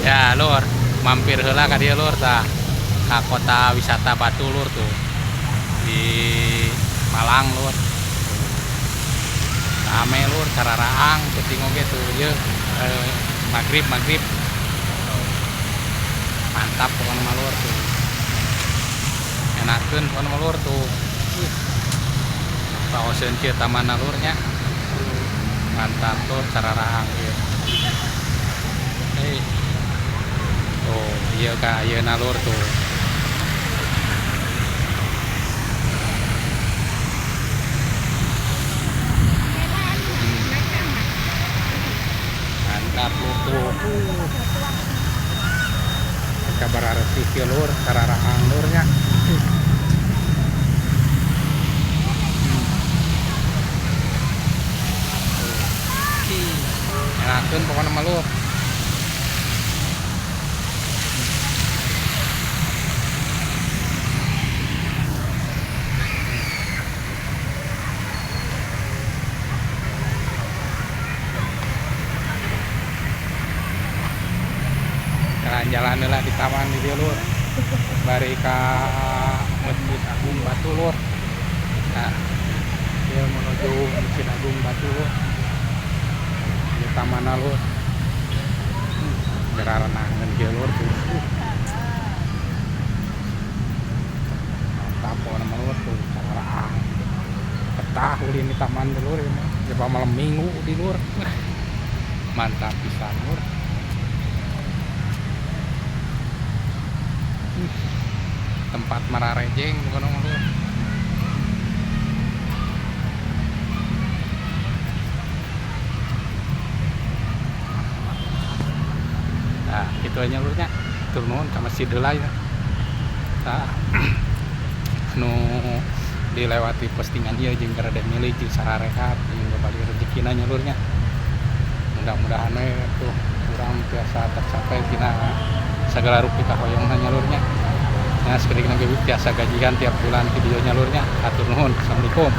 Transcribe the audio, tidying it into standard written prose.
Ya lur, mampir heula ka dieu lur tah. Ka kota wisata Batu lur tuh. Di Malang lur. Rame lur, cararaang peuting oge tuh ieu magrib magrib. Mantap pokona mah lur tuh. Enakeun pokona mah lur tuh. Raoseun kieu tamanna lur nya. Mantap lur cararaang ieu. Tuh ieu ka ayeuna lur tuh. Mantap lur tuh. Kabarareutik ieu lur, cararaang lur nya. Enakeun pokona mah lur. Jalan-jalan heula di taman di dieu lur. Bari ka Masjid Agung Batu lur. Nah, ieu menuju Masjid Agung Batu lur. Ieu tamanna lur. Gararenangeun kieu lur tuh. Mantap pokona mah lur tuh, cararaang. Betah ulin di taman teh lur ieu mah. Coba malam minggu di lur. Mantap pisan lur. Tempat mararejeng pokona mah lur. Nah, kitu nya lur nya. Tur nuhun ka masjid heula ieu. Tah. Anu dilewati postingan ieu jeung rada milik jeung sararehat jeung babali rezekina nya lur nya. Mudah-mudahan we tuh urang tiasa tercapai tina sagala rupi kahoyongna nya lur nya. Nah, sakedik ge tiasa gajian tiap bulan video nya lur nya. Hatur nuhun. Assalamualaikum.